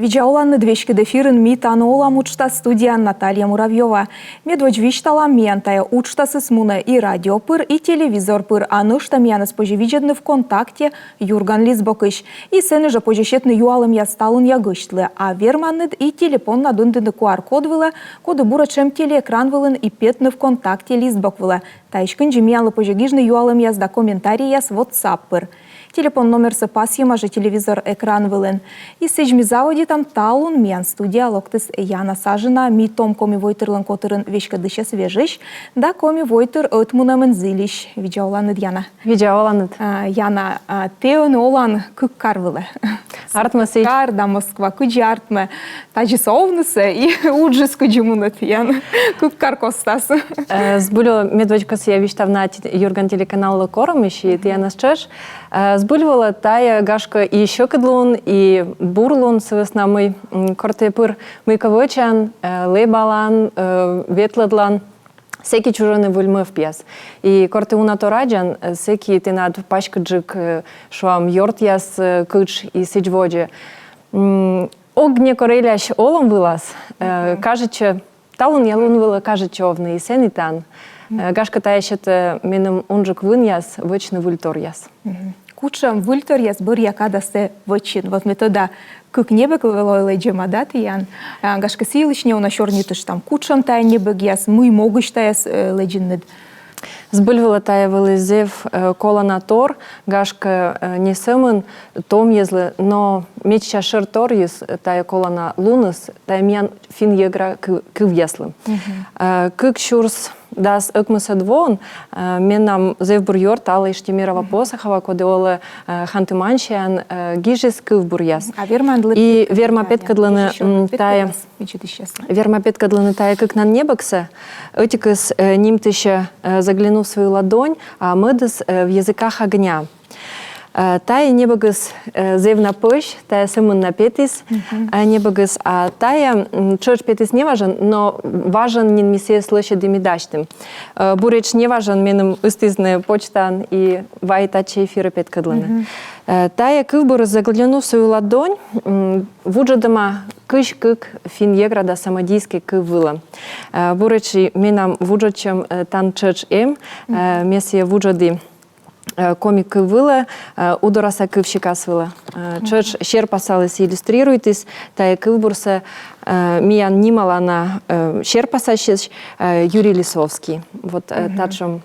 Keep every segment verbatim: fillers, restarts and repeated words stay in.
Видза оланныд! Веськыд эфирын «Ми тані олам» уджтас, студияын Наталья Муравьёва. Медводз висьтала, миян тайӧ уджтасыс мунӧ и радио пыр, и телевизор пыр, а нӧшта миянӧс позьӧ видзӧдны ВКонтакте «Юрган» листбокысь. И сэні жӧ позьӧ сетны юалӧмъяс талунъя гӧсьтлы. А верманныд и телепоннад ымдыны QR-код вылӧ, коді буретш эм телеэкран вылын, и петны ВКонтакте листбок вылӧ. Таысь кындзи миянлы позьӧ гижны юалӧмъяс да комментарийяс WhatsApp пыр. Телепон номерсӧ пасйӧма жӧ телевизор экран вылын. И сідз ми заводитам. Талун миян студияӧ локтіс Яна Сажина, «Ми» том коми войтырлӧн котырын веськӧдлысьӧс вежысь да «Коми войтыр» ӧтмунӧмын зільысь. Видза оланныд, Яна. Видза оланныд. А, Яна, а, тэ ӧні олан кык кар вылӧ. Артмӧ сідз? Кар да Москва. Кыдзи артмӧ тадзисӧ овнысӧ и уджыс кыдзи мунӧ тіян кык кар костас? Э, збыль вӧлӧ, медводз кӧсъя висьтавны ӧти «Юрган» телеканаллы корӧмысь и тіянӧс тшӧтш. Э, збыль вӧлӧ, тайӧ, гашкӧ, и сьӧкыдлун, и бурлун, сы вӧсна мый, м, кор тэ пыр мыйкӧ вӧчан, э, лэбалан, э, ветлӧдлан, сэки чужӧны выль мӧвпъяс. И кор тэ уна тор аддзан, э, сэки тэнад паськыдджык, э, шуам, ёртъяс, э, кытш и сідз водзӧ. М, ог некор элясь олӧм вылас, э, кажитчӧ, талунъя лун вылӧ кажитчӧ овны и сэн, и тан. Э, гашкӧ, тайӧ сетӧ меным унджык вынъяс вӧчны выльторъяс. Кутшӧм выльторъяс бӧръя кадас тэ вӧчин? Вот ме тӧда, кык небӧг вӧлӧ лэдзӧма, да, тіян. А, гашкӧ, сы йылысь неуна сёрнитыштам. Кутшӧм тайӧ небӧгъяс, мый могысь тайӧс, э, лэдзинныд? Збыль вӧлӧ, тайӧ вӧлі зэв, э, колана тор, гашкӧ, э, не сӧмын том йӧзлы, но медся шӧр торйыс, э, тайӧ колана луныс, тайӧ миян финн-йӧгра кы-, кывъяслы. Э, кык сюрс дас ӧкмысӧд воын, э, менам зэв бур ёрт Алла Иштимирова-Посохова, коді олӧ, э, Ханты-Мансияын, э, гижис кывбуръяс. А верма ӧд... И верма петкӧдлыны, м, тайӧ, верма петкӧдлыны тайӧ кыкнан небӧгсӧ. Ӧтикыс, э, нимтысьӧ, э, «Заглянув в свою ладонь», а мӧдыс, э, «В языках огня». Э, тайӧ небӧгыс, э, зэв на пӧсь, тайӧ сӧмын на петіс, э, небӧгыс, а тайӧ, м, тшӧтш петіс неважӧн, но важӧн нин ми сійӧс лӧсьӧдім и дасьтім. Э, буретш неважӧн меным ыстісны почтаын и вайи татчӧ эфирӧ петкӧдлыны. Э, тайӧ кывбурыс «Заглянув в свою ладонь», м, вуджӧдӧма кызь кык финн-йӧгра да самодийскӧй кыв вылӧ. Э, буретш и менам вуджӧдчӧм, э, тан тшӧтш эм, э, ме сійӧ вуджӧді э, коми кыв вылӧ, э, Удораса кывсикас вылӧ. Э, тшӧтш серпасаліс, иллюстрируйтіс тайӧ кывбурсӧ, э, миян нималана, э, серпасасьысь, э, Юрий Лисовский. Вот, э, татшӧм,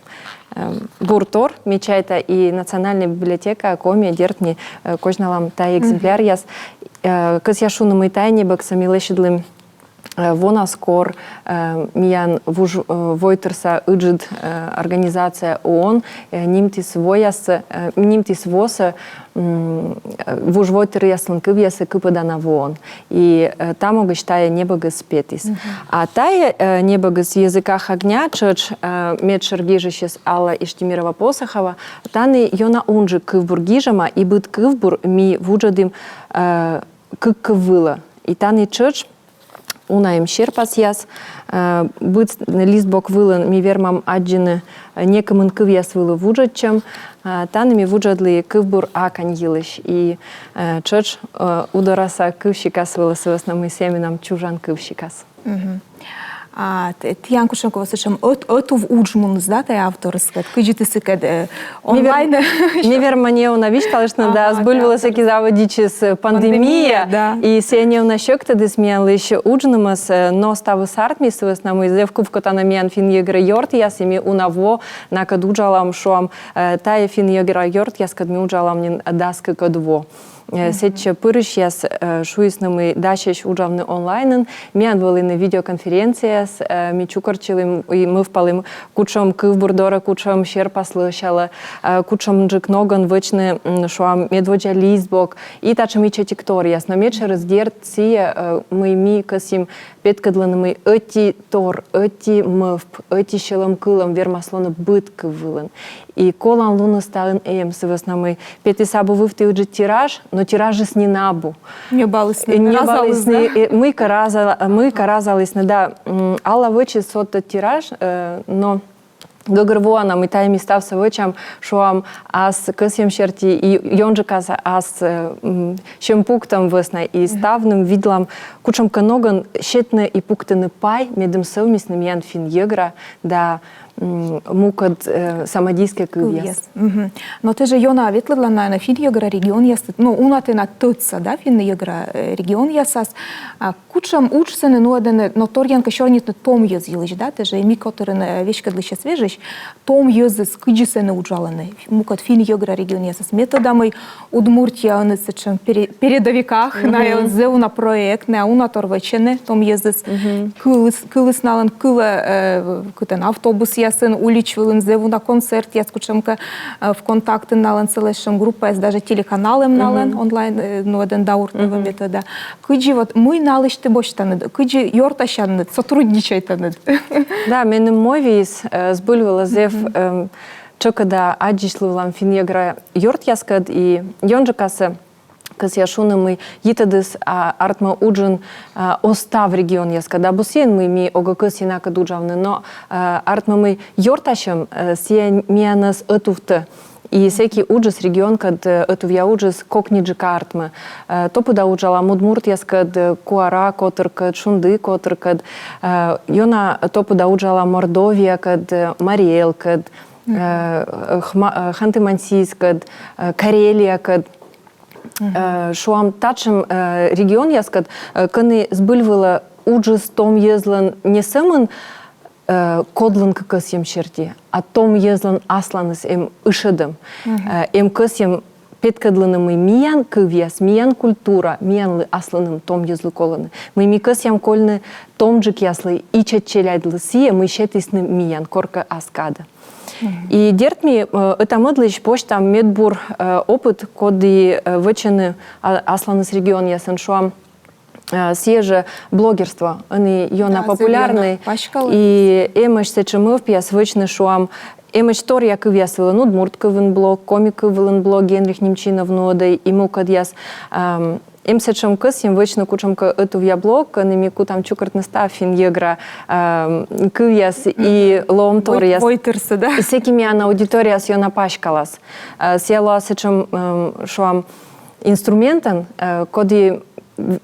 э, бур тор, ме чайта, и Национальная библиотека Коми, дерт нин, э, козьналам тайӧ экземпляръяс. Э, кӧсъя шуны, мый тайӧ небӧгсӧ ми лӧсьӧдлім э, вонас, кор, э, миян вуж, э, войтырса ыджыд, э, организация ООН, э, нимтіс воясӧ, э, нимтіс восӧ, м, э, вуж войтыръяслӧн кывъяссӧ кыпӧдана воӧн. И, э, та могысь тайӧ небӧгыс петіс. А тайӧ, э, небӧгыс «В языках огня», тшӧтш, э, медшӧр гижысьыс Алла Иштимирова-Посохова, тані ёна унджык кывбур гижӧма, и быд кывбур ми вуджӧдім, э, кык кыв вылӧ. И тані тшӧтш уна эм серпасъяс, э, быд листбок вылын ми вермам аддзыны, э, некымын кывъяс вылӧ вуджӧдчӧм, э, тані ми вуджӧдлім кывбур акань йылысь. И, э, тшӧтш, э, Удораса кывсикас вылӧ, сы вӧсна мый сійӧ менам чужан кывсикас. А т-, тіян кутшӧмкӧ вот сэтшӧм ӧт-, ӧтув удж муніс, да, тайӧ авторыскӧд? Кыдзи ті сыкӧд, э, онлайн? Ме верма неуна висьталыштны, да, збыль вылӧ сэки заводитчис, э, пандемия, да. И сійӧ неуна сьӧктӧдіс миянлысь уджнымӧс, э, но ставыс артмис, сы вӧсна мый зэв кывкутана миян финн-йӧгра ёртъяс, и ми уна во накӧд уджалам, шуам, э, тайӧ финн-йӧгра ёртъяскӧд ми уджалам нин дас кыкӧд во. Э, сэтчӧ пырысьяс, э, шуисны, мый дасьӧсь уджавны онлайнын. Миян вӧліны видеоконференцияяс, э, ми чукӧртчылім и мӧвпалім, кутшӧм кывбур дорӧ кутшӧм серпас лӧсялӧ, э, кутшӧмджык ногӧн вӧчны, м, шуам, медводдза листбок, и татшӧм ичӧтик торъяс. Но медшӧрыс, дерт, сійӧ, э, мый ми кӧсйим петкӧдлыны, мый ӧти тор, ӧти мӧвп, ӧти сьӧлӧмкылӧм вермас лоны быд кыв вылын. И коланлуныс таын эм, сы вӧсна мый петіс абу вывті ыджыд тираж, но тиражыс нин абу. Ньӧбалісны, э, ньӧбалісны, разалісны, да? Э, мыйкӧ раза-, мыйкӧ разалісны, да. М, Алла вӧчис сэтшӧм тираж, э, но гӧгӧрвоана, мый тайӧ ми ставсӧ вӧчам, шуам, ас кӧсйӧм серти и ёнджыкасӧ ас, э, м, сьӧм пуктӧм вӧсна, и ставным видлам кутшӧмкӧ ногӧн сетны и пуктыны пай, медым сӧвмисны миян финн-йӧгра да, м, мукӧд, э, самодийскӧй кывъяс. Кывъяс. Мгм. Но тэ жӧ ёна ветлӧдлан, наверно, финн-йӧгра регионъясас, но уна тэнад тӧдса, да, финн-йӧгра, э, регионъясас. А кутшӧм удж сэні нуӧдӧны, но торйӧн кӧ сёрнитны том йӧз йылысь, да, тэ жӧ «Ми» котырын, э, веськӧдлысьӧс вежысь, том йӧзыс кыдзи сэні уджалӧны мукӧд финн-йӧгра регионъясас? Ме тӧда, мый Удмуртияын сэтшӧм пере-, передовикъяс, найӧ зэв уна проект, найӧ уна тор вӧчӧны том йӧзыс. Кылыс, кылыс налӧн кылӧ, э, кытӧн, автобусъясын, улич вылын, зэв уна концертъяс, кутшӧмкӧ, э, ВКонтактеын налӧн сэтшӧм группаяс, даже телеканал эм налӧн, онлайн, э, нуӧдӧны, Даур ТВ, ме тӧда. Кыдзи вот, мый налысь ті босьтанныд, кыдзи ёртасянныд, сотрудничайтанныд? Да, меным мойвиис, э, збыль вылӧ зэв, эм, тшӧкыда аддзысьлывлам финн-йӧгра ёртъяскӧд и ёнджыкасӧ кӧсъя шуны, мый йитӧдыс, а, артмӧ уджын, а, оз став регионъяскӧд. Абу сійӧн, мый ми огӧ кӧсйы накӧд уджавны, но, а, артмӧ, мый ёртасьӧм, э, сійӧ миянӧс ӧтувтӧ. И сэки уджыс регионкӧд, э, ӧтувъя уджыс кокниджык артмӧ. Э, топыда уджалам удмуртъяскӧд, э, Куара котыркӧд, Шунды котыркӧд. Э, ёна топыда уджалам Мордовиякӧд, э, Марий Элкӧд, э, Хма-, э, Ханты-Мансийскӧд, э, Карелиякӧд. Э, шуам, татшӧм, э, регионъяскӧд, э, кӧні збыль вылӧ уджыс том йӧзлӧн не сӧмын, э, кодлӧнкӧ кӧсйӧм серти, а том йӧзлӧн асланыс эм ышӧдӧм, э, эм кӧсйӧм петкӧдлыны, мый миян кывъяс, миян культура, миянлы аслыным, том йӧзлы колӧны. Мый ми кӧсъям кольны томджыкъяслы, ичӧт челядьлы сійӧ, мый сетісны миян коркӧ ас кадӧ. И дерт, ми, э, ӧта-мӧдлысь босьтам медбур, э, опыт, коді, э, вӧчӧны, а, асланыс регионъясын, шуам, э, сійӧ жӧ блогерство, ӧні ёна популярнӧй. И эмӧсь сэтшӧм мӧвпъяс вӧчны, шуам, эмӧсь торъя кывъяс вылын, удмурт кывйын блог, коми кыв вылын блог, Генрих Немчинов нуӧдӧ и мукӧдъяс. Эм, Эм сэтшӧм кӧсйӧм вӧчны кутшӧмкӧ ӧтувъя блог, кӧні ми кутам чукӧртны став финн-йӧгра, эм, кывъяс и лоӧмторъяс. Войтырсӧ, да? И сэки миян аудиторияыс ёна паськалас. Э, сійӧ лоас сэтшӧм, эм, шуам, инструментӧн, э, коді,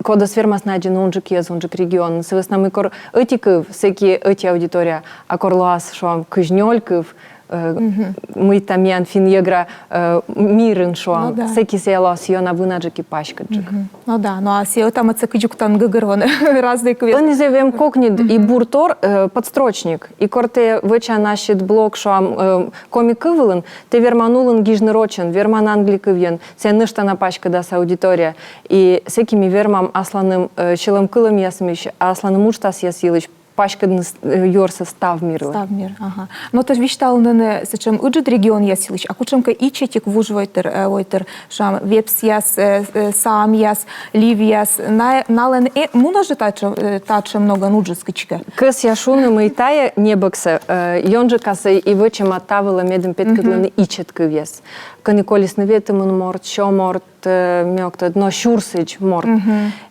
кодӧс вермас аддзыны унджык йӧз, унджык регионын. Сы вӧсна мый кор ӧти кыв, сэки ӧти аудитория, а кор лоас, шуам, кызь нёль кыв, э, мыйта миян финн-йӧгра, э, мирын, шуам. Ну да. Сэки сійӧ лоас ёна вынаджык и паськыдджык. Ну да, ну а сійӧ ӧта-мӧдсӧ кыдзи кутан гӧгӧрвоны разнӧй кывъяс. Ӧні зэв эм кокньыд и бур тор, э, подстрочник. И кор тэ вӧчан ассьыд блог, шуам, э, коми кыв вылын, тэ верман улын гижны рочӧн, верман англи кывйӧн, сійӧ нӧшта на паськӧдас аудитория. И сэки ми вермам асланым, э, сьӧлӧмкылӧмъясмысь, асланым уджтасъяс йылысь паськӧдны с-, э, юӧрсӧ став мирлы. Став мир, ага. Но тэ висьталін нӧ сэтшӧм ыджыд регионъяс йылысь, а кутшӧмкӧ ичӧтик вужвойтыр, э, войтыр, шуам, вепсъяс, э, э, саамъяс, ливъяс, на-, налӧн, э, мунӧ жӧ татшӧм, э, татшӧм ногӧн уджыс кыдзкӧ? Кӧсъя шуны, мый тайӧ небӧгсӧ, э, ёнджыкасӧ и вӧчӧма та вылӧ, медым петкӧдлыны ичӧт кывъяс. Кӧні колисны ветымын морт, сё морт, э, мӧдтор, но сюрсысь морт.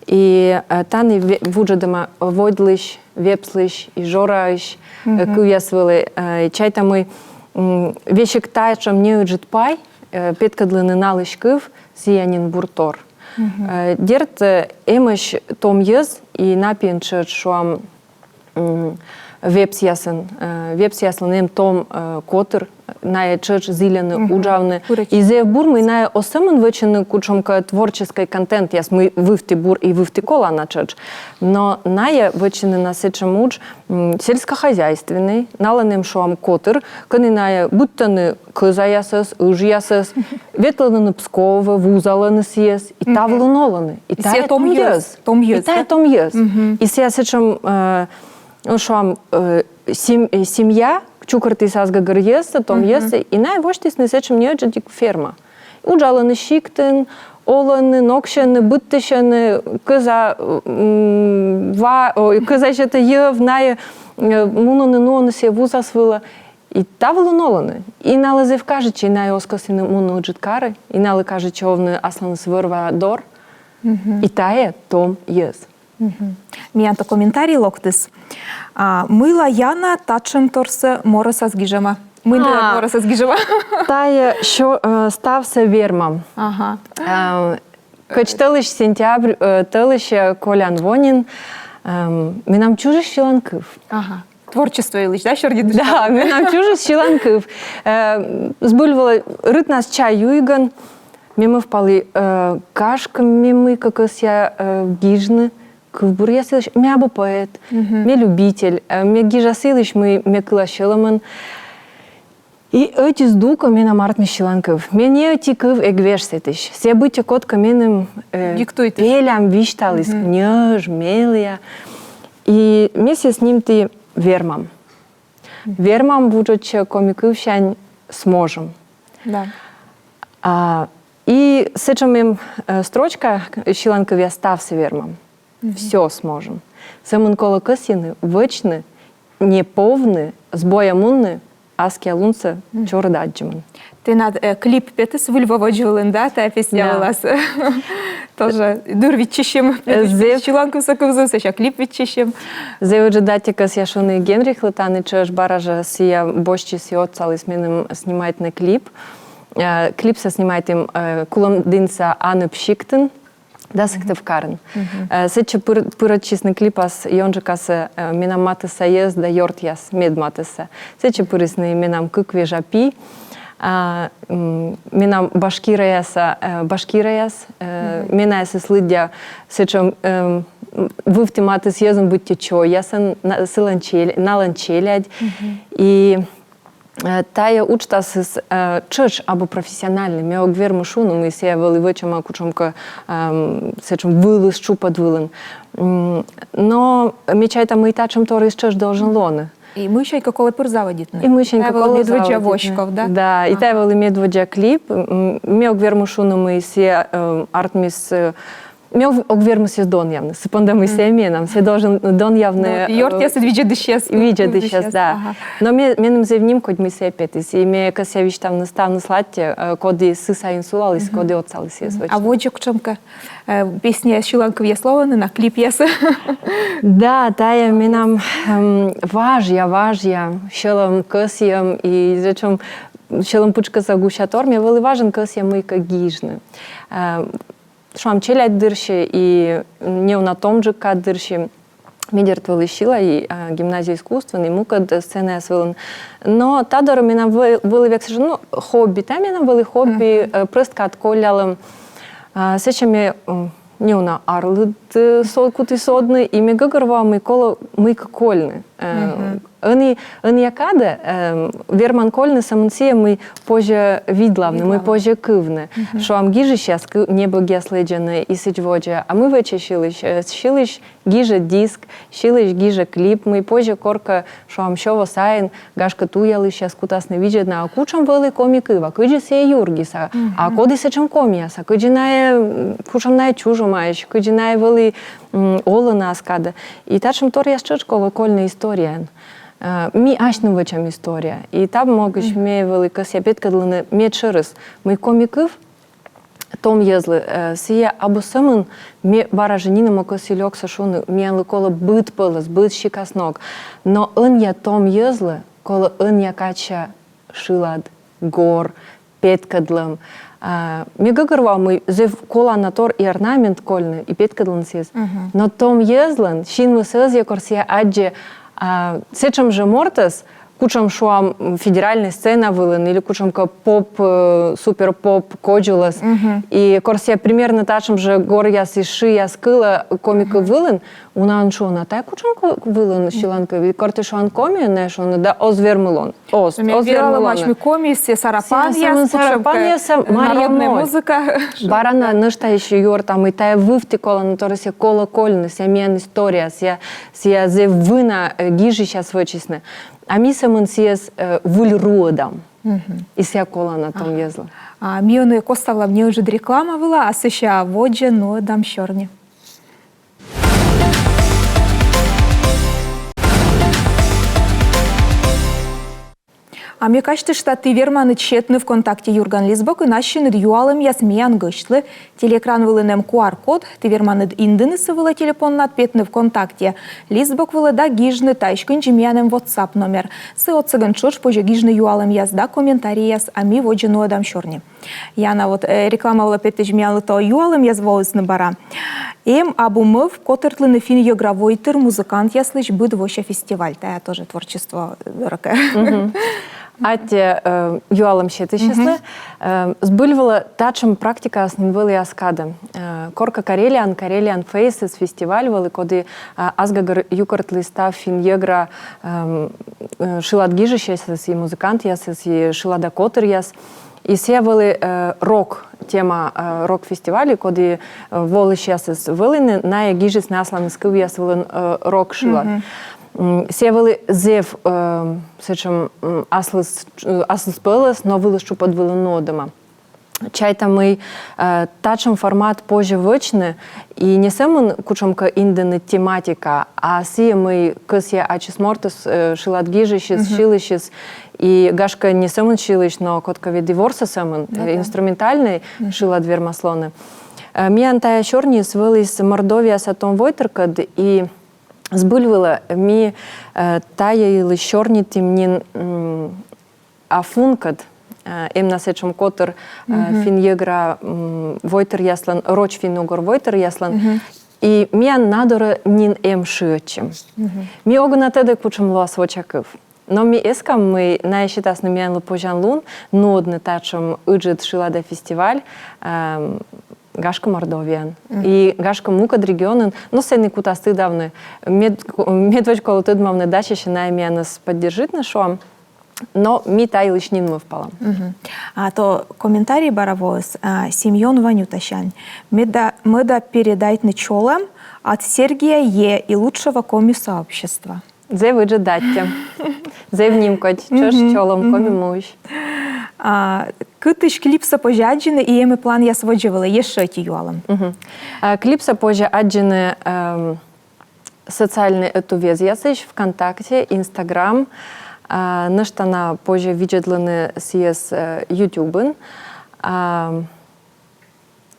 И, э, тані ве-, вуджӧдӧма водьлысь, вепслысь и жораысь, э, кывъяс вылӧ, э, чайта, мый, м, весиг татшӧм неыджыд пай, э, петкӧдлыны налысь кыв, сійӧ нин бур тор. Э, дерт, э, эмӧсь том йӧз и на пиын тшӧтш, шуам, м, вепсъясын, э, вепсъяслӧн эм том, э, котыр, найӧ тшӧтш зільӧны уджавны. И зэв бур, мый найӧ оз сӧмын вӧчӧны кутшӧмкӧ творческӧй контентъяс, мый вывті бур и вывті колана тшӧтш. Но найӧ вӧчӧны на сэтшӧм удж, м, сельскохозяйственнӧй, налӧн эм, шуам, котыр, кӧні найӧ быдтӧны кӧзаясӧс, ыжъясӧс, ветлӧны Псковӧ, вузалӧны сійӧс, и та вылын олӧны. И тайӧ том йӧз. Том йӧз, да? И тайӧ том йӧз. И сійӧ сэтшӧм, э, ну, шуам, э, сем-, э, семья чукӧртіс ас гӧгӧр йӧзсӧ, том йӧзсӧ, и найӧ восьтісны сэтшӧм неыджыдик ферма. Уджалӧны сиктын, олӧны, ноксьӧны, быдтысьӧны, кӧза, м, ва-, ой, кӧза сетӧ йӧв, найӧ, э, мунӧны, нуӧны сійӧс вузас вылӧ. И та вылын олӧны. И налы зэв кажитчӧ, и найӧ оз кӧсйыны мунны ыджыд карӧ, и налы кажитчӧ овны асланыс вӧр-ва дор. И тайӧ том йӧз. Миян то комментарий локтіс. А, мыйла Яна татшӧмторсӧ морӧсас гижӧма? Мый нӧ морӧсас гижӧма? Тайӧ сё-, э, ставсӧ вермам. Ага. Э, кӧч тӧлысь, сентябрь, э, тӧлысь, э, колян во нин, эм, менам чужис сьыланкыв. Ага. Творчество йылысь, да, сёрнитыштан? Да, менам чужис сьыланкыв. Э, збыль вӧлі, рытнас чай юигӧн ме мӧвпалі, э, гашкӧ ме мыйкӧ кӧсъя, э, гижны кывбуръяс йылысь. Ме абу поэт, ме любитель, э, ме гижа сы йылысь, мый ме кыла сьӧлӧмӧн. И ӧти здукӧ менам артмис сьыланкыв. Ме ни ӧти кыв эг веж сэтысь. Сійӧ быттьӧ кодкӧ меным, э, пелям висьталіс, ньӧж, мелія. И ме сійӧс нимті вермам. Вермам вуджӧдчӧ коми кывсянь «сможем». Да. А, и сэтшӧм эм, э, строчка сьыланкывъяс: «Ставсӧ вермам». Всё сможем. Сӧмын колӧ кӧсйыны, вӧчны, не повны, збоя мунны, аскиа лунсӧ чорыд аддзӧмӧн. Тэнад, э, клип петіс Выль во водзвылын, да, тайӧ песня вылас. Тоже дыр виччысим, э, зэв сьыланкывсӧ кывзым, сэсся клип виччысим. Зэв ыджыд аттьӧ кӧсъя шуны Генрихлы, тані тшӧтш бара жӧ сійӧ босьтчис и отсаліс меным снимайтны клип. Э, клипсӧ снимайтім, э, Кулӧмдінса Аныб сиктын да Сыктывкарын. Э, сэтчӧ пыр-, пырӧдчисны клипас ёнджыкасӧ, э, менам матысса йӧз да ёртъяс, медматысса. Сэтчӧ пырисны менам кык вежа пи, а, м, менам башкираяса, э, башкираяс, э, ме найӧс лыддя сэтшӧм, эм, вывті матысса йӧзӧн быттьӧ чойясӧн, на-, сылӧн чел-, налӧн челядь. И Э, тайӧ уджтасыс, э, тшӧтш абу профессиональнӧй, ме ог вермы шуны, мый сійӧ вӧлі вӧчӧма кутшӧмкӧ, эм, сэтшӧм вылыс тшупӧд вылын. М, но ме чайта, мый татшӧм торйыс тшӧтш должен лоны. И мыйсянькӧ колӧ пыр заводитны. И мыйсянькӧ колӧ заводитны. Тайӧ вӧлі медводдза воськов, да? Да, и тайӧ вӧлі медводдза клип. М, ме ог вермы шуны, мый сійӧ, эм, артмис, э, Ме ог, ог вермы сійӧс донъявны, сы понда мый сійӧ менам, сійӧ должен донъявны, э, ёртъясыд, видзӧдысьяс. Видзӧдысьяс, да. Ага. Но ме-, меным зэв нимкодь, мый сійӧ петіс. И ме кӧсъя висьтавны ставныслы аттьӧ, э, коді сы сайын сулаліс, коді отсаліс сійӧс вӧчны. А водзӧ кутшӧмкӧ, э, песняяс, сьыланкывъяс лоӧны на, клипъяс? Да, тайӧ менам, эм, важъя, важъя сьӧлӧм кӧсйӧм и сэтшӧм сьӧлӧм пытшкӧсса гусятор, ме вӧлі важӧн кӧсъя мыйкӧ гижны. Э, шуам, челядьдырйи и неуна томджык каддырйи. Ме дерт вӧлі сьыла и, а, гимназия искусствын, и мукӧд сценаяс вылын. Но та дорӧ менам вӧ-, вӧлі век сэтшӧм, ну, хобби, тайӧ менам вӧлі хобби, э, прӧст кад коллялӧм. А, сэтшӧм ме, м, неуна арлыд, э, со-, куті содны, и ме гӧгӧрвоа, мый колӧ мыйкӧ кольны. Э, ӧні, ӧнія кадӧ, эм, верман кольны сӧмын сійӧ, мый позьӧ видлавны, мый позьӧ кывны. Шуам, гижысьяс кы-, небӧгъяс лэдзӧны и сідз водзӧ. А мый вӧчӧ сьылысь, э, сьылысь гижӧ диск, сьылысь гижӧ клип, мый позьӧ коркӧ, шуам, сё во сайын, гашкӧ, туялысьяс кутасны видзӧдны, а кутшӧм вӧлі коми кыв, а кыдзи сійӧ юргис, а, а коді сэтшӧм комияс, а кыдзи найӧ, м, кутшӧм найӧ чужӧмаӧсь, кыдзи найӧ вӧлі, м, олӧны ас кадӧ. И татшӧм торъяс тшӧтш колӧ кольны историяӧн. Э, ми асьным вӧчам история. И та могысь ме вӧлі кӧсъя петкӧдлыны медшӧрыс, мый коми кыв том йӧзлы, э, сійӧ абу сӧмын, ме бара жӧ нинӧм ог кӧсйы лёксӧ шуны, миянлы колӧ быд пӧлӧс, быд сикас ног. Но ӧнія том йӧзлы колӧ ӧнія кадся шылад, гор, петкӧдлӧм. А, ме гӧгӧрвоа, мый зэв колана тор и орнамент кольны, и петкӧдлыны сійӧс. Но том йӧзлӧн синмыс ӧзйӧ, кор сійӧ аддзӧ, а, сэтшӧм жӧ мортӧс, кутшӧм, шуам, м, федеральнӧй сцена вылын или кутшӧмкӧ поп, э, суперпоп кодзулӧс. И кор сійӧ примерно татшӧм жӧ горъяс и шыяс кылӧ коми кыв вылын, унаӧн шуӧны: «А тайӧ кутшӧм ку-, вылын сьыланкыв?» И кор ті шуан комиӧн, найӧ шуӧны: «Да оз вермы лоны». Оз, оз вермы лоны. Мый коми сійӧ сарапанъяс, сарапанъяс, народная музыка. Бара на нӧшта ещё юӧртам, мый тайӧ вывті колана торйыс, сійӧ колӧ кольны, сійӧ миян история, сійӧ, сійӧ зэв вына, э, гижысьяс вӧчисны. А ми сӧмын сійӧс, э, выль руӧдам. И сійӧ колана том йӧзлы. А ми ӧні коставлам неыджыд реклама вылӧ, а сэсся водзӧ нуӧдам сёрни. А ме казьтышта, ті верманныд сетны ВКонтакте «Юрган» лист бокын ассьыныд юалӧмъяс миян гӧсьтлы. Телеэкран вылын эм Q R-код, ті верманныд индыны сы вылӧ телефоннад, петны ВКонтакте лист бок вылӧ да гижны, таысь кындзи миян эм WhatsApp номер. Сы отсӧгӧн тшӧтш позьӧ гижны юалӧмъяс да комментарийяс, а ми водзӧ нуӧдам сёрни. Яна, вот, э, реклама вылӧ петысь миянлы то юалӧмъяс воисны бара. Эм абу мӧвп котыртлыны финн-йӧгра войтыр музыкантъяслысь быд вося фестиваль. Тайӧ тоже творчество, э, дорӧ кӧ. Аттьӧ, э, юалӧм сетысьяслы. Э, збыль вылӧ татшӧм практикаыс нин вӧлі ас кадӧ. Э, коркӧ Карелияын, Karelian Faces фестиваль вӧлі, коді, э, ас гӧгӧр юкӧртліс став финн-йӧгра, эм, э, шылад гижысьясӧс и музыкантъясӧс, и шылада котыръяс. И сійӧ вӧлі, э, рок тема, э, рок-фестиваль, и коді, э, волысьясыс вӧліны, найӧ гижисны асланыс кывъяс вылын, э, рок шылад. М, сійӧ вӧлі зэв, э, сэтшӧм, м, аслыс, э, аслыспӧлӧс, но вылыс тшупӧд вылын нуӧдӧма. Чайта, мый, э, татшӧм формат позьӧ вӧчны, и не сӧмын кутшӧмкӧ индыны тематика, а сійӧ, мый кӧсйӧ ачыс мортыс, э, шылад гижысьыс, сьылысьыс, и, гашкӧ, не сӧмын сьылысь, но кодкӧ ведь и ворсӧ сӧмын, э, инструментальнӧй шылад вермас лоны. Э, миян тайӧ сёрниыс вӧліс Мордовияса том войтыркӧд, и збыль вылӧ ми, э, тайӧ йылысь сёрнитім нин, м, АФУН-кӧд, э, эм на сэтшӧм котыр, э, финн-йӧгра, м, войтыръяслӧн, роч финн-угор войтыръяслӧн. И миян на дорӧ нин эм шыӧдчӧм. Ми огӧ на тӧдӧ, кутшӧм лоас вочакыв. Но ми эскам, мый найӧ сетасны миянлы позянлун нуӧдны татшӧм ыджыд шылада фестиваль, эм, гашкӧ, Мордовияын. И гашкӧ, мукӧд регионын, но сэні кутас тыдавны. Мед-, медводз колӧ тӧдмавны, дасьӧсь-ӧ найӧ миянӧс поддержитны, шуам. Но ми та йылысь нин мӧвпалам. А то комментарий бара воис, а, Семён Ванютасянь. Мӧда, мӧда передайтны чолӧм от Сергия Е. и лучшего коми сообщества. Зэв ыджыд аттьӧ. Зэв нимкодь, тшӧтш чолӧм Коми муысь. А, кытысь клипсӧ позьӧ аддзыны и эм-ӧ планъяс водзӧ вылӧ, ещӧ ӧти юалӧм. А, клипсӧ позьӧ аддзыны, эм, социальнӧй ӧтуввезъясысь, ВКонтакте, Инстаграм, а, нӧшта на позьӧ видзӧдлыны сійӧс, э, Ютубын. А,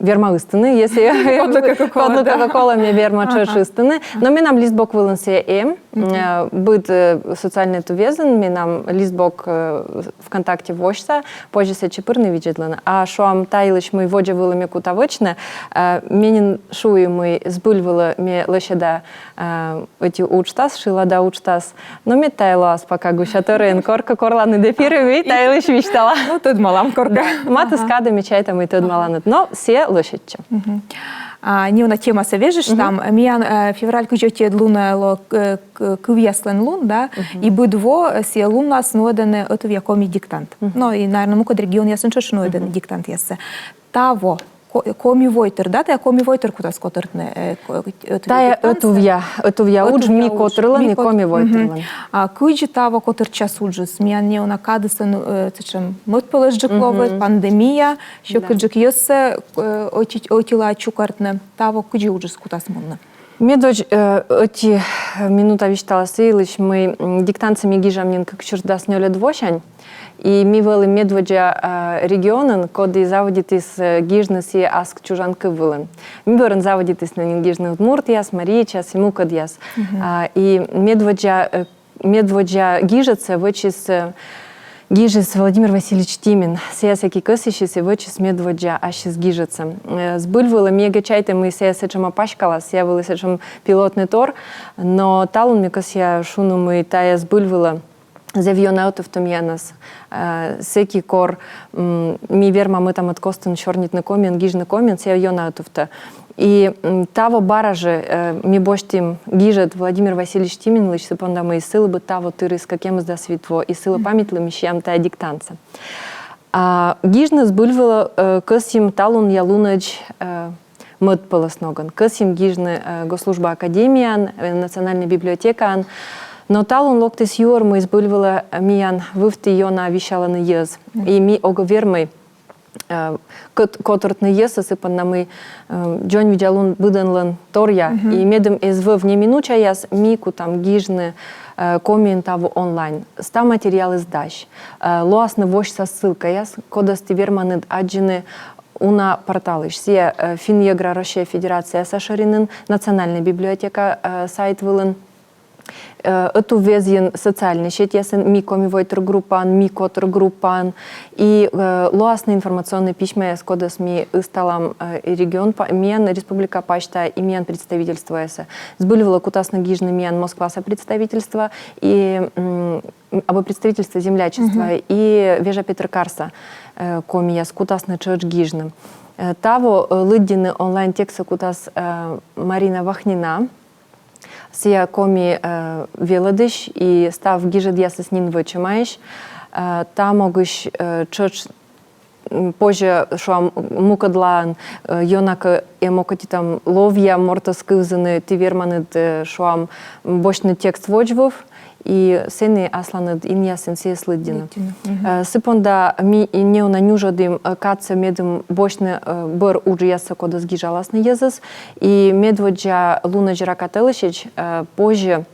верма ыстыны, если кодлы кӧ колӧ, да. Кодлы кӧ колӧ, ме верма тшӧтш ыстыны. Но менам лист бок вылын сійӧ эм, э, быд, э, социальнӧй ӧтуввезын, менам лист бок, э, ВКонтакте восьса, позьӧ сэтчӧ пырны, видзӧдлыны. А шуам та йылысь, мый водзӧ вылӧ ме кута вӧчны, э, ме нин шуи, мый збыль вылӧ ме лӧсьӧда, э, ӧти уджтас, шылада уджтас. Но мед тайӧ лоас пока гусяторйӧн, коркӧ корланыд эфирӧ, ме та йылысь висьтала. Ну, тӧдмалам коркӧ. Да. Матыскадӧ, ме чайта, мый тӧдмаланныд. Но сійӧ лӧсьӧдчӧ. А, неуна темасӧ вежыштам. Миян, э, февраль кызь ӧтиӧд лунӧ лоӧ, э, к-, кывъяслӧн лун, да? И быд во, э, сійӧ лунас нуӧдӧны ӧтувъя коми диктант. Но и, наверно, мукӧд регионъясын тшӧтш нуӧдӧны диктантъяссӧ. Таво ко-, коми войтыр, да, тайӧ коми войтыр кутас котыртны, э, ко-, ӧтувъя диктантсӧ. Тайӧ ӧтувъя, ӧтувъя удж, ми котырлӧн и коми войтырлӧн. А кыдзи таво котыртчас уджыс? Миян неуна кадыс, э, сэтшӧм мӧдпӧлӧсджык лои, пандемия, сьӧкыдджык йӧзсӧ, э, ӧти-, ӧтилаӧ чукӧртны. Таво кыдзи уджыс кутас мунны? Медводз, э, ӧти минута висьтала сы йылысь, мый, м, диктантсӧ ми гижам нин кык сюрс дас нёльӧд восянь. И ми вӧлім медводдза, э, регионын, коді заводитіс, э, гижны сійӧс ас чужан кыв вылын. Ми бӧрын заводитісны нин гижны удмуртъяс, мариечьяс и мукӧдъяс. А, и медводдза, э, медводдза гижӧдсӧ вӧчис, э, гижис Владимир Васильевич Тимин. Сійӧ сэки кӧсйысис и вӧчис медводдза ассьыс гижӧдсӧ. Э, збыль вылӧ, ме эгӧ чайта, мый сійӧ сэтшӧма паськалас, сійӧ вӧлі сэтшӧм пилотнӧй тор, но талун ме кӧсъя шуны, мый тайӧ збыль вылӧ зэв ёна ӧтувтӧ миянӧс. Э, сэки кор, м, ми вермам ӧта-мӧд костын сёрнитны комиӧн, гижны комиӧн, сійӧ ёна ӧтувтӧ. И, м, таво бара жӧ, э, ми босьтім гижӧд Владимир Васильевич Тиминлысь сы понда, мый сылы бы таво тырис кӧкъямысдас вит во, и сылы памятьлы ми сиам тайӧ диктантсӧ. А гижны збыль вылӧ, э, кӧсйим талунъя лунӧдз, э, мӧдпӧлӧс ногӧн. Кӧсйим гижны, э, госслужба академияын, э, национальнӧй библиотекаын. Но талун локтіс юӧр, мый збыль вылӧ, э, миян вывті ёна висялӧны йӧз. И ми ог вермӧй, э, кот-, котыртны йӧзсӧ сы понда, мый, э, дзоньвидзалун быдӧнлӧн торъя. И медым эз вӧв неминучаяс, ми кутам гижны, э, комиӧн таво онлайн. Став материалыс дась. Э, лоасны восьса ссылкаяс, кодӧс ті верманныд аддзыны уна порталысь. Сійӧ, э, Финн-йӧгра Россия Федерацияса шӧринын, Национальная библиотека, э, сайт вылын. Э, ӧтуввезйын социальнӧй сетьясын, «Ми коми войтыр» группаын, «Ми котыр» группаын. И, э, лоасны информационнӧй письмаяс, кодӧс ми ысталам, э, и регион па-, миян республика пасьта, и миян представительствоясӧ. Збыль вылӧ кутасны гижны миян Москваса представительство, и, м, абу представительство, землячество, и вежа Петр карса, э, комияс кутасны тшӧтш гижны. Э, таво, э, лыддьыны онлайн текстсӧ кутас, э, Марина Вахнина. Сійӧ коми, э, велӧдысь и став гижӧдъясыс нин вӧчӧмаӧсь. Э, та могысь, э, тшӧтш, м, позьӧ, шуам, мукӧдлаын, э, ёна кӧ эм окота там ловъя мортӧс кывзыны, ті верманныд, э, шуам, босьтны текст водзвыв, и сэні асланыд инъясын сійӧс лыддьыны. Лыддьыны, мгм. Э, сы понда ми и неуна нюжӧдім, э, кадсӧ, медым босьтны, э, бӧр уджъяссӧ, кодӧс гижаласны йӧзыс, и медводдза лунӧдз рака тӧлысьысь, э, позьӧ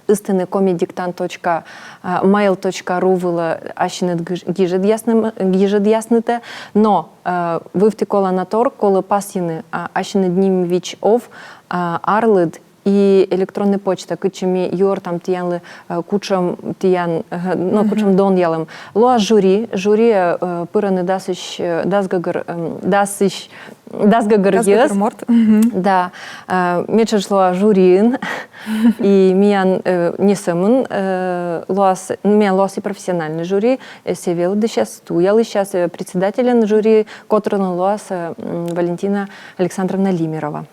ыстыны коми диктант точка, э, mail точка ru вылӧ ассьыныд гиж-, гижӧдъясным-, гижӧдъяснытӧ. Но, э, вывті колана тор колӧ пасйыны, а, ассьыныд ним-вич-ов, а, арлыд и электроннӧй почта, кытчӧ ми юӧртам тіянлы, э, кутшӧм тіян, э, но, кутшӧм донъялӧм. Лоӧ жюри, жюриӧ, э, пырӧны дасысь, э, дас гӧгӧр, эм, дасысь, дас гӧгӧр йӧз. Дас гӧгӧр морт. Мгм. Да. Э, ме тшӧтш лоа жюриын. И миян, э, не сӧмын, э, лоас, миян лоас и профессиональнӧй жюри, э, сійӧ велӧдысьяс, туялысьяс, э, председательӧн жюри котырын лоас, э, м, Валентина Александровна Лимерова.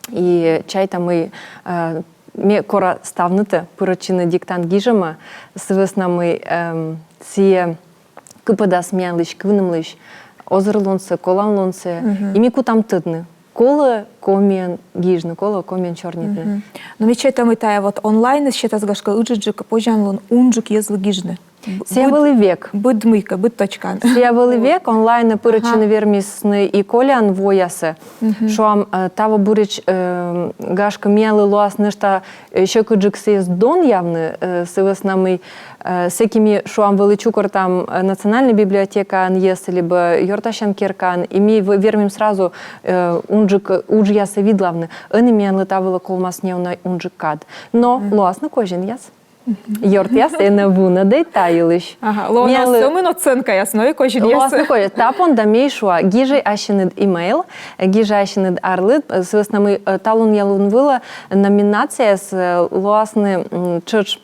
И чайта, мый, э, ме кора ставнытӧ пырӧдчыны диктант гижӧмӧ, сы вӧсна мый, эм, сійӧ кыпӧдас миянлысь кывнымлысь озырлунсӧ, коланлунсӧ, и ми кутам тӧдны, колӧ комиӧн гижны, колӧ комиӧн сёрнитны. Мгм. Но ме чайта, мый тайӧ вот онлайн сетас, гашкӧ, ыджыдджык позянлун унджык йӧзлы гижны. Сійӧ вӧлі век. Быд мыйкӧ, быд точкаын. Сійӧ вӧлі век, онлайнӧ пырӧдчыны вермисны и колян воясӧ. Шуам, э, таво буретш, э, гашкӧ, миянлы лоас нӧшта, э, сьӧкыдджык сійӧс донъявны, э, сы вӧсна мый, э, сэки ми, шуам, вӧлі чукӧртам, э, национальнӧй библиотекаын йӧзсӧ либӧ ёртасян керкаын, и ми в-, вермим сразу, э, унджык, э, уджъяссӧ видлавны. Ӧні миянлы та вылӧ ковмас неуна унджык кад. Но лоасны козинъяс. Ёртъяс, энӧ вунӧдӧй та йылысь. Ага, лоӧ на сӧмын оценкаяс, но и козинъяс. Лоасны козинъяс. Та понда ме и шуа, гижӧй ассьыныд имейл, гижӧй ассьыныд арлыд, э, сы вӧсна мый, э, талунъя лун вылӧ номинацияяс, э, лоасны, м, тшӧтш,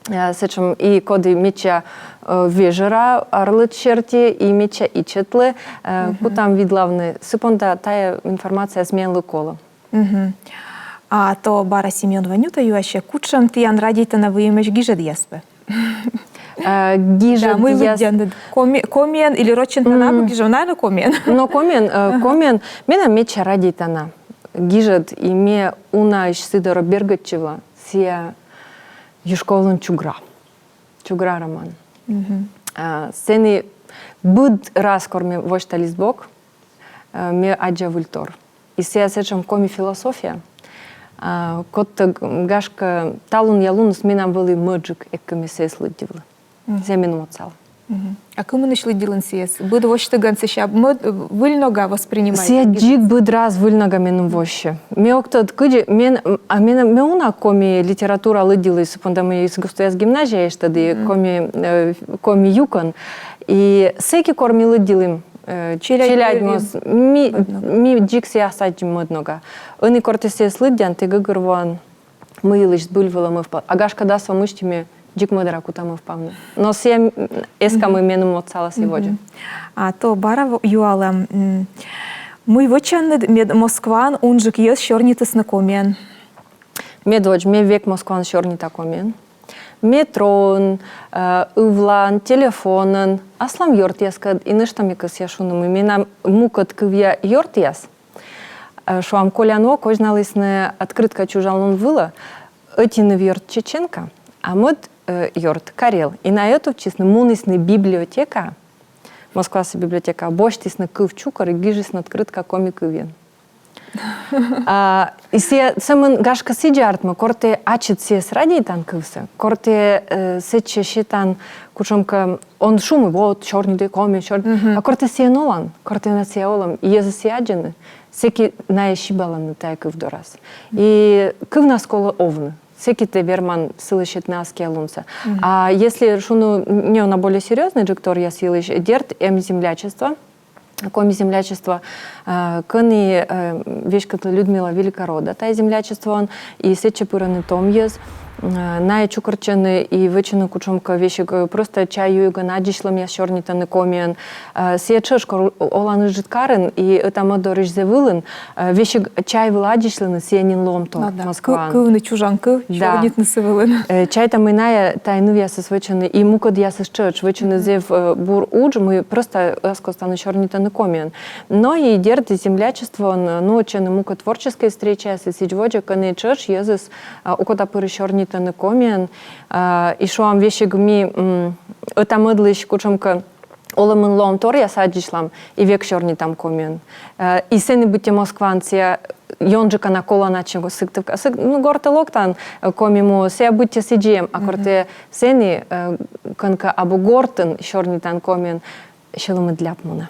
э, сэтшӧм и коді медся, э, вежӧра арлыд серти, и медся ичӧтлы, э, кутам видлавны. Сы понда тайӧ информацияыс миянлы колӧ. Мгм. А то бара Семён Ванюта юасьӧ, кутшӧм тіян радейтана выйымӧсь гижӧдъяс пӧ? Э, гижӧдъяс. Да, мый лыддян, коми-, комиӧн или рочӧн тан абу гижӧм, наверно, комиӧн. Но комиӧн, э, комиӧн, менам медся радейтана гижӧд, и ме унаысь сы дорӧ бергӧдчывла, сійӧ Юшковлӧн «Чугра». «Чугра» роман. Мгм. А, сэні быд раз, кор ме восьта листбок, э, ме аддза выльтор. И сійӧ сэтшӧм коми философия, а, кодтӧг, м, гашкӧ, талунъя луныс менам вӧлі мӧдджык, эг кӧ ме сійӧс лыддьывлы. Мгм. Сійӧ меным отсалӧ. Мгм. А кымынысь лыддьылін сійӧс? Быд восьтігӧн сійӧс мӧд-, выль нога воспринимайтан? Сійӧ дзик быд раз выль нога меным воссьӧ. Ме ог тӧд, кыдзи, мен, м, а мен, ме уна коми литература лыддьылі, сы понда мый искусствояс гимназияысь, тӧді, коми, э, коми юкӧн. И сэки, кор ми лыддьылім, э, челядь, челядь моз, ми, ми дзик сійӧс аддзим мӧд нога. Ӧні кор тэ сійӧс лыддян, тэ гӧгӧрвоан, мый йылысь збыль вылӧ мӧвпал. А гашкӧ, дас во мысти ме дзик мӧдарӧ кута мӧвпавны. Но сійӧ, м, эска, мый меным отсалас и водзӧ. А то бара в-, юала, м, мый вӧчанныд, мед Москваын унджык йӧз сёрнитісны комиӧн? Медводз, ме век Москваын сёрнита комиӧн. Метроын, э, ывлаын, телефонын, аслам ёртъяскӧд, и нӧшта ме кӧсъя шуны, мый менам мукӧд кывъя ёртъяс, э, шуам, колян во козьналісны открытка чужан лун вылӧ, ӧти нывъёрт чеченка, а мӧд, э, ёрт карел. И найӧ ӧтувтчисны, мунісны библиотекаӧ, Москваса библиотекаӧ босьтісны кыв чукӧр и гижисны открытка коми кывйӧн. А, и сійӧ сӧмын, гашкӧ, сідзи артмӧ, кор тэ ачыд сійӧс радейтан, кывсӧ, кор тэ, э, сэтчӧ сетан кутшӧмкӧ, он шу мый, вот, сёрнитӧй комиӧн, сёрнитӧй. А кор тэ сійӧн олан, кор тэнад сійӧ олӧм, и йӧзыс сійӧ аддзӧны, сэки найӧ сибалӧны тайӧ кыв дорас. И кывнас колӧ овны. Сэки тэ верман сылы сетны аскиа лунсӧ. А если шуны неуна более серьёзнӧйджык торъяс йылысь, дерт, эм землячество, коми землячество, э, кӧні, э, веськӧдлӧ Людмила Великорода тайӧ землячествоӧн, и сэтчӧ пырӧны том йӧз, э, найӧ чукӧртчӧны и вӧчӧны кутшӧмкӧ весиг, э, просто чай юигӧн аддзысьлӧмъяс, сёрнитӧны комиӧн. Э, сійӧ тшӧтш, кор олан ыджыд карын и ӧта-мӧд дорысь зэв ылын, э, весиг чай вылӧ аддзысьлыны, сійӧ нин лоӧмтор Москваын. Кывны чужан кыв, сёрнитны сы вылын. Э, чайта, мый найӧ, тайӧ нывъясыс, вӧчӧны, и мукӧдъясыс тшӧтш, вӧчӧны зэв, э, бур удж, мый просто ас костаныс сёрнитӧны комиӧн. Но и, дерт, и землячествоын, э, нуӧдчӧны мукӧд творческӧй встречаяс и сідз водзӧ, кӧні тшӧтш йӧзыс, э, окота пырысь сёрнитӧны комиӧн. Э, и шуам, весиг ми, м, ӧта-мӧдлысь кутшӧмкӧ олӧмын лоӧмторъяс аддзысьлам и век сёрнитам комиӧн. Э, и сэні быттьӧ Москваын сійӧ ёнджыка на колана чего Сыктывкаӧ. Сык-, ну, гортӧ локтан, э, Коми муӧ, сійӧ быттьӧ сідзи эм, а кор тэ сэні, э, кӧнкӧ абу гортын, сёрнитан комиӧн, сьӧлӧмыд ляп мунӧ.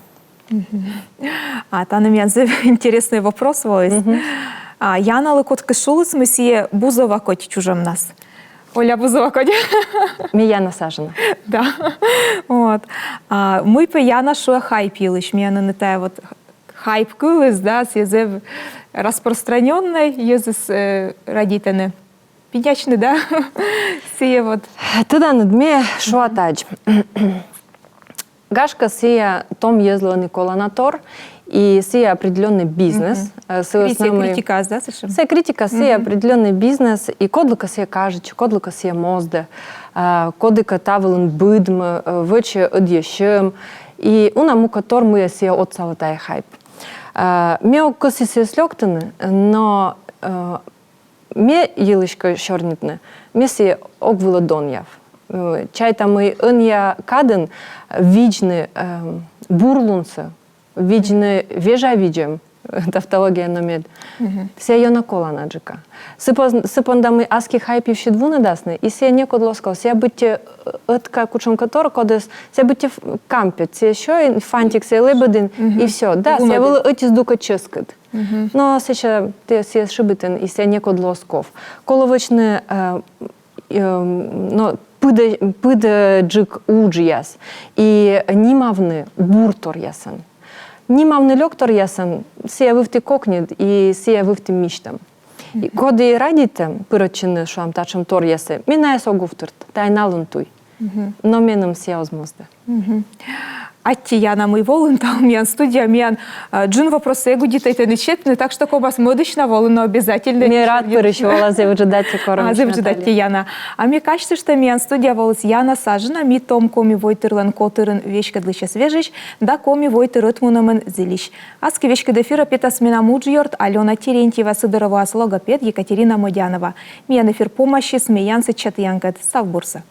А тані миян зэв интереснӧй вопрос воис. А, Яналы кодкӧ шуліс, мый сійӧ Бузова кодь чужӧмнас. Оля Бузова кодь. Ме Яна Сажина. Да. Вот. А мый пӧ Яна шуӧ хайп йылысь? Миян ӧні тайӧ вот хайп кылыс, да, сійӧ зэв распространённӧй, йӧзыс, э, радейтӧны пинясьны, да. Сійӧ вот. Тӧданныд, ме шуа тадз. Гашкӧ, сійӧ том йӧзлы ӧні колана тор, и сійӧ определённӧй бизнес. Э, сійӧ критика, да, сэтшӧм? Сійӧ критика, сійӧ определённӧй бизнес, и кодлыкӧ сійӧ кажитчӧ, кодлыкӧ сійӧ моздӧ, э, кодкӧ та вылын быдмӧ, э, вӧчӧ ӧдйӧ сьӧм, и уна мукӧд тор, мыйӧ сійӧ отсалӧ тайӧ хайп. Э, ме ог кӧсйы сійӧс лёктыны, но, э, ме йылысь кӧ сёрнитны, ме сійӧ ог вылӧ донъяв. Э, чайта, мый ӧнія кадын видзны, эм, бурлунсӧ, видзны вежавидзӧм, тавтология, но мед. Сійӧ ёна коланаджыка. Сы пон-, сы понда, мый аски хайп йывсьыд вунӧдасны, и сійӧ некодлы оз ков, сійӧ быттьӧ, э, ӧтка кутшӧмкӧ тор, кодӧс, сійӧ быттьӧ ф-, кампет, сійӧ сёйин, фантик сійӧ лэбӧдін, и всё. Да, сійӧ вылӧ ӧтиыс дукӧд чӧскыд. Но сэтшӧм, тэ сійӧс шыбитін, и сійӧ некодлы оз ков. Колӧ вӧчны, э, эм, но пыдӧ-, пыдӧджык уджъяс и нимавны бур торъясӧн. Нимавны лёк торъясӧн, сійӧ вывті кокньыд и сійӧ вывті мисьтӧм. И коді радейтӧ пырӧдчыны, шуам, татшӧм торъясӧ, ме найӧс ог увтырт, тайӧ налӧн туй. Но меным сійӧ оз моздӧ. Аттьӧ, Яна, мый волін талун миян студияӧ. Миян, а, джын вопроссӧ эг удитӧй тэныд сетны, так что ковмас мӧдысь на волыны обязательно. Ме рад пырысь вола, зэв ыджыд аттьӧ корӧмысь, Наталья. Зэв ыджыд аттьӧ, Яна. А ме казьтышта, миян студияӧ воліс Яна Сажина, «Ми» том коми войтырлӧн котырын веськӧдлысьӧс вежысь да «Коми войтыр» ӧтмунӧмын зільысь. Аски веськыд эфирӧ петас менам уджъёрт Алёна Терентьева, сы дорӧ воас логопед Екатерина Модянова. Миян эфир помасис, ме янсӧдча тіянкӧд. Став бурсӧ.